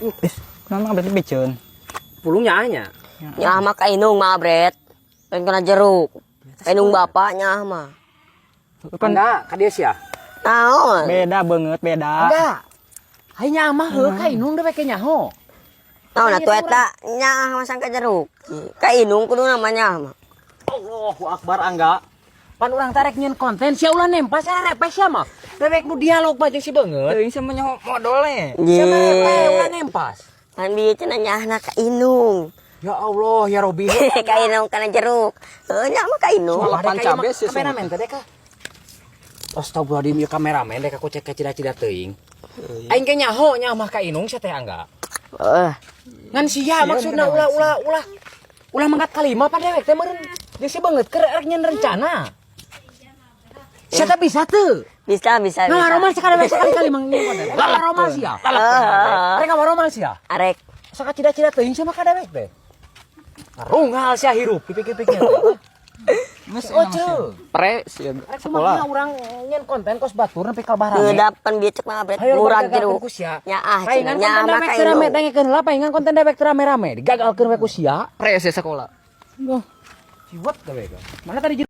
Is, kenapa berarti piceun? Pulung nyaahnya. Nyaah mah ka indung mah, Bret. Lain kana jeruk. Ka indung bapak nyaah mah. Kan Enggak, ka dia sia. Naon? Beda banget, beda. Enggak. Hai nyaah mah heuh ka indung dewek ge nyaho. Naon atuh eta nyaah mah sangka jeruk. Ka indung kudu namanya mah. Allahu Akbar, Angga. Pan urang tarek nyieun konten sia ulah nempas sia repes sia mah. Dewek nu dialog mah jeung si beungeut. Teuing sia mah nyaho modolnya. Sia mah repes Ye. ulah nempas. Pan bieu cenah nyaahna ka indung. Ya Allah, ya Robi. Ka indung kana jeruk. Heuh, nyaah mah ka indung. Soal cabe sih, kameramen teh ka. Astagfirullahaladzim, ieu kameramen dek aku cek cida-cida teuing. Aing ge nyaho nyaah mah ka indung sia teh, Angga. Heeh. Ngan sia maksudna ulah ulah ulah ulah mangkat kalima pan dewek teh meureun jeung si beungeut keur erek nyieun rencana. Sia teh bisa teu? Bisa, bisa, bisa. Ngawaromal sia dewek sekali-kali mang nyieun konten. Ngawaromal sia. Heeh. Rek ngawaromal sia. Arek. Sok cida-cida teuing sia mah ka dewek teh. Ngarungal sia hirup dipikir-pikir. Geus Oh, ceu. Pre sia Rek sekolah. kumaha urang nyieun konten kos batur nepi ka barame. Ngedap pan bieu cek mah, Bret. Hayo Murag gagalkeun jeruk. ku sia. Nyaah cenah Paingan nyaah konten mah dewek ka teu rame indung. Dengekeun heula, paingan konten dewek teu rame-rame digagalkeun we ku sia. Pre sia sekolah. Ciwet dewek. Mana tadi?